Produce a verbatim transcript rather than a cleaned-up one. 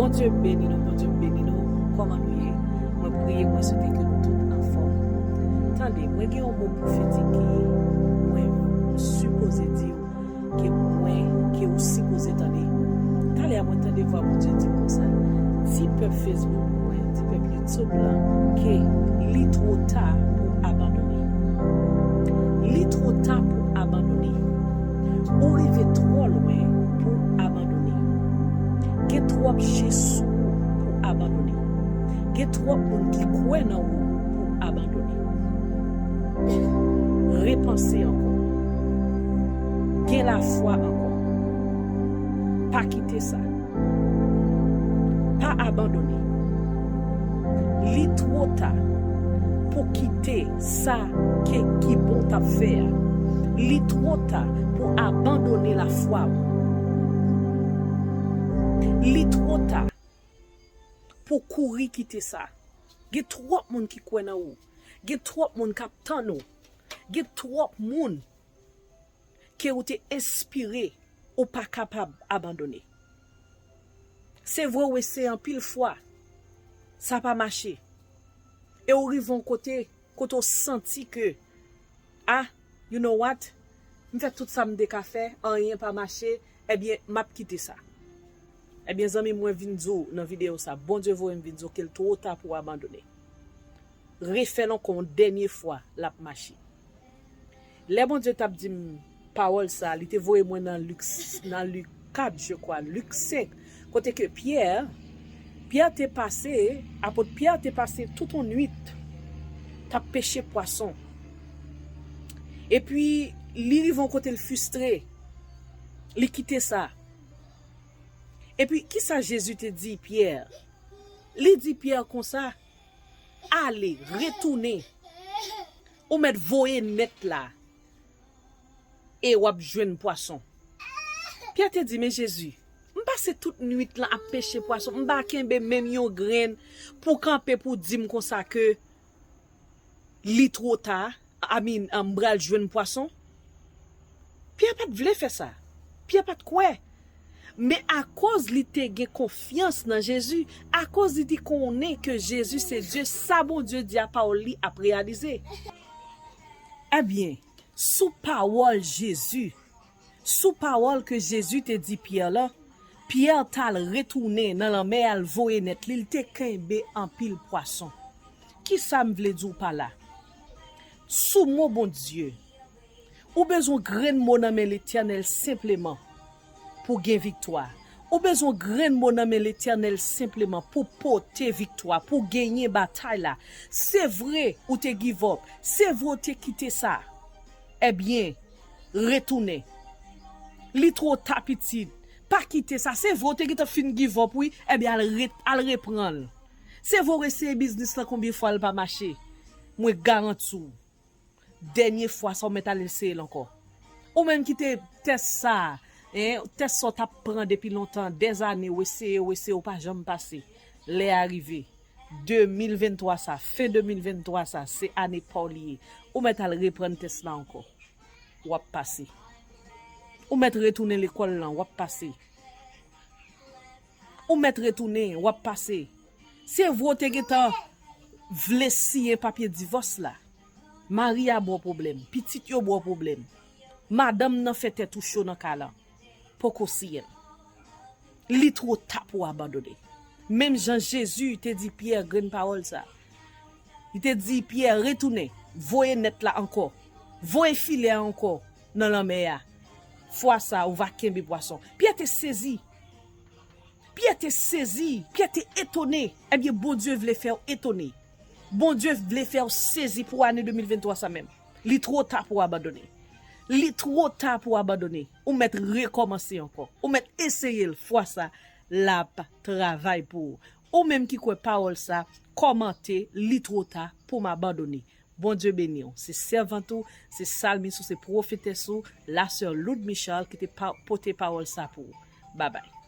Bondye beni nou, Bondye beni nou. Kòman nou ye? Mwen priye, mwen swete ke nou tout anfòm. Tande, mwen gen yon mo pwofetik ki mwen sipoze di w, ke mwen, ke ou sipoze tande. Talè a mwen tande vwa Bondye di m konsa, di pèp Facebook mwen, di pèp YouTube lan, ke li two ta pou abandone. Li two ta pou abandone. Ou rive twò lwen pou abandone. Gen twòp je sou ou pou abandone. Gen twòp moun ki kwè nan ou pou abandone. Repanse ankò. Gen lafwa ankò. Pa kite sa. Pa abandone. Li two ta pou kite sa ke ki bon t ap fè a. Li two ta pou abandone lafwa w. Li two ta pou kouri kite sa. Gen twòp moun ki kwè nan ou. Gen twòp moun k ap tann ou. Gen twòp moun ke ou te enspire, ou pa kapab abandone. Se vre, ou eseye anpil fwa, sa pa mache. E ou rive yon kote, kote ou santi ke, ah, you know what? M fè tout sa m te ka fè, anyen pa mache, ebyen, m ap kite sa. Ebyen, zanmi, mwen vin di w nan videyo sa, Bondye voye m vin di w ke l two ta pou w abandone. Refè l ankò yon dènye fwa, l ap mache. Lè Bondye t ap di m pawòl sa, li te voye mwen nan Lik, nan Lik kat, je kwa, Lik senk, kote ke Pyè, Pyè te pase, apot Pyè te pase tout yon nwit t ap peche pwason. Epi, li rive yon kote l fristre, li kite sa. Epi, kisa Jezi te di Pyè? Li di Pyè konsa, ale, retounen. Ou mèt voye nèt la. E w ap jwenn pwason. Pyè te di, men Jezi, m pase tout nwit lan ap peche pwason. M pa kenbe menm yon grenn pou kanpe pou di m konsa ke li two ta, I mean, m pral jwenn pwason. Pyè pa t vle fè sa. Pyè pa t kwè. Men akoz li te gen konfyans nan Jezi, akoz li te konnen ke Jezi se Dye, sa Bondye di a pawòl li ap reyalize. Ebyen, sou pawòl Jezi, sou pawòl ke Jezi te di Pyè la, Pyè t al retounen nan lanmè a, l voye nèt li, l te kenbe anpil pwason. Kisa m vle di w pa la? Sou mo Bondye, ou bezwen grenn mo nan men Letènèl senpleman pou gen viktwa. Ou bezwen grenn mo nan men Letènèl senpleman pou pote viktwa, pou genyen batay la. Se vre ou te give up, se vre ou te kite sa. Ebyen, retounen. Li two ta, pitit. Pa kite sa. Se vre ou te gentan fin give up, wi. Ebyen, al re-, al reprann l. Se vre ou eseye biznis lan konbyen fwa l pa mache. Mwen garanti w, dènye fwa sa ou mèt al eseye l ankò. Ou menm ki te tès sa, en, tès sa w t ap pran depi lontan, dèzane, ou eseye, ou eseye, ou pa janm pase. Lè a rive. De mil venntwa sa, fen de mil venntwa sa, se ane pa w li ye. Ou mèt al reprann tès la ankò. W ap pase. Ou mèt retounen lekòl lan, w ap pase. Ou mèt retounen, w ap pase. Se vre w te gentan vle siyen papye divòs la. Mari a ba w pwoblèm, pitit yo ba w pwoblèm. Madanm nan fè tèt ou cho nan kay lan. Poko siyen l. Li two ta pou w abandone. Menm jan Jezi te di Pyè grenn pawòl sa. Li te di Pyè, retounen, voye nèt la ankò. Voye filè a ankò nan lanmè a. Fwa sa, ou va kenbe pwason. Pyè te sezi. Pyè te sezi. Pyè te etone. Ebyen, Bondye vle fè w etone. Bondye vle fè w sezi pou ane de mil venntwa sa menm. Li two ta pou w abandone. Li two ta pou w abandone. Ou mèt rekòmanse ankò. Ou mèt eseye l. Fwa sa, l ap travay pou ou. Ou menm ki kwè pawòl sa, kòmante, li two ta pou m abandone. Bondye beni w. Se sèvant ou, se salmis ou, se pwofetès ou, la sè Loud Michal ki te pa-, pote pawòl sa pou ou. Babay.